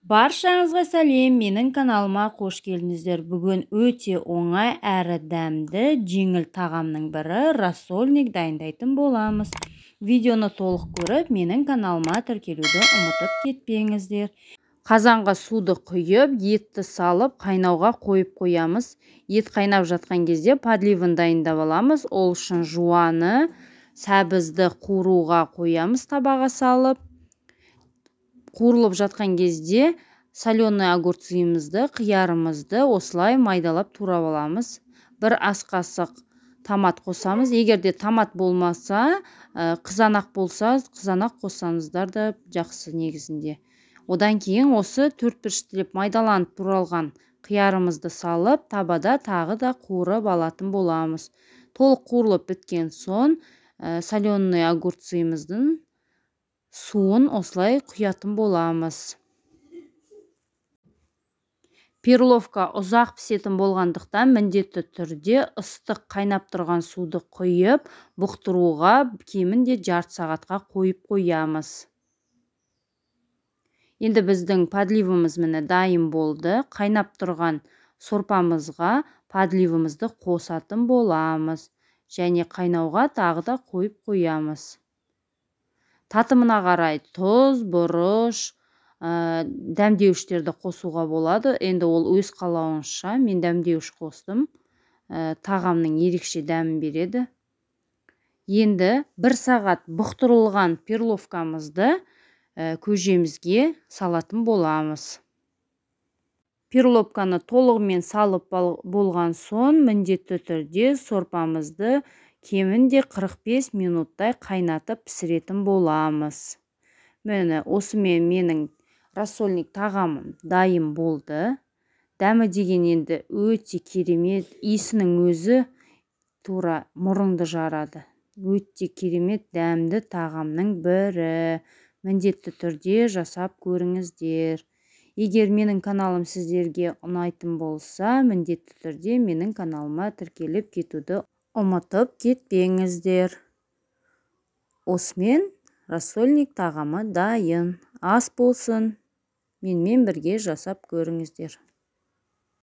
Баршаңызға сәлем, менің каналыма қош келдіңіздер. Бүгін өте оңай әрі дәмді жеңіл тағамның бірі рассольник дайындайтын боламыз. Видеоны толық көріп, менің каналыма тіркелуді ұмытып кетпеңіздер. Қазанға суды құйып, етті салып, қайнауға қойып қоямыз. Ет қайнап жатқан кезде подливын дайындап аламыз. Ол үшін жуаны, сәбізді қуыруға қоямыз табаға салып. Қуырылып жатқан кезде соленый огурцымызды, қиярымызды осылай майдалап турап аламыз. Бір ас қасық томат қосамыз. Егер де томат болмаса, қызанақ болса, қызанақ қоссаңыздар да жақсы негізінде. Одан кейін осы төрт бұрыштылеп майдаланып туралған қиярымызды салып, табада тағы да қуырып алатын боламыз. Толық қуырылып біткен соң, соленый огурцымыздың суын осылай құятын боламыз. Перловка ұзақ пісетін болғандықтан міндетті түрде ыстық қайнап тұрған суды құйып, бұқтыруға кемінде жарты сағатқа қойып қоямыз. Енді біздің подливымыз міне дайын болды. Қайнап тұрған сорпамызға подливымызды қосатын боламыз және қайнауға тағы да қойып қоямыз. Татымына қарай тұз, бұрыш, дәмдеуіштерді қосуға болады. Енді ол өз қалауыңызша. Мен дәмдеуіш қостым. Тағамның ерекше дәмін береді. Енді бір сағат бұқтырылған перловкамызды көжемізге салатын боламыз. Перловканы толығымен салып болған соң міндетті түрде сорпамызды кемінде 45 минуттай қайнатып пісіретін боламыз. Міне, осымен менің рассольник тағамым дайын болды. Дәмі деген енді өте керемет, иісінің өзі тура мұрынды жарады. Өте керемет дәмді тағамның бірі. Міндетті түрде жасап көріңіздер. Егер менің каналым сіздерге ұнайтын болса, міндетті түрде менің каналыма тіркеліп кетуді ұмытып кетпеңіздер. Осымен рассольник тағамы дайын. Ас болсын. Менімен бірге жасап көріңіздер.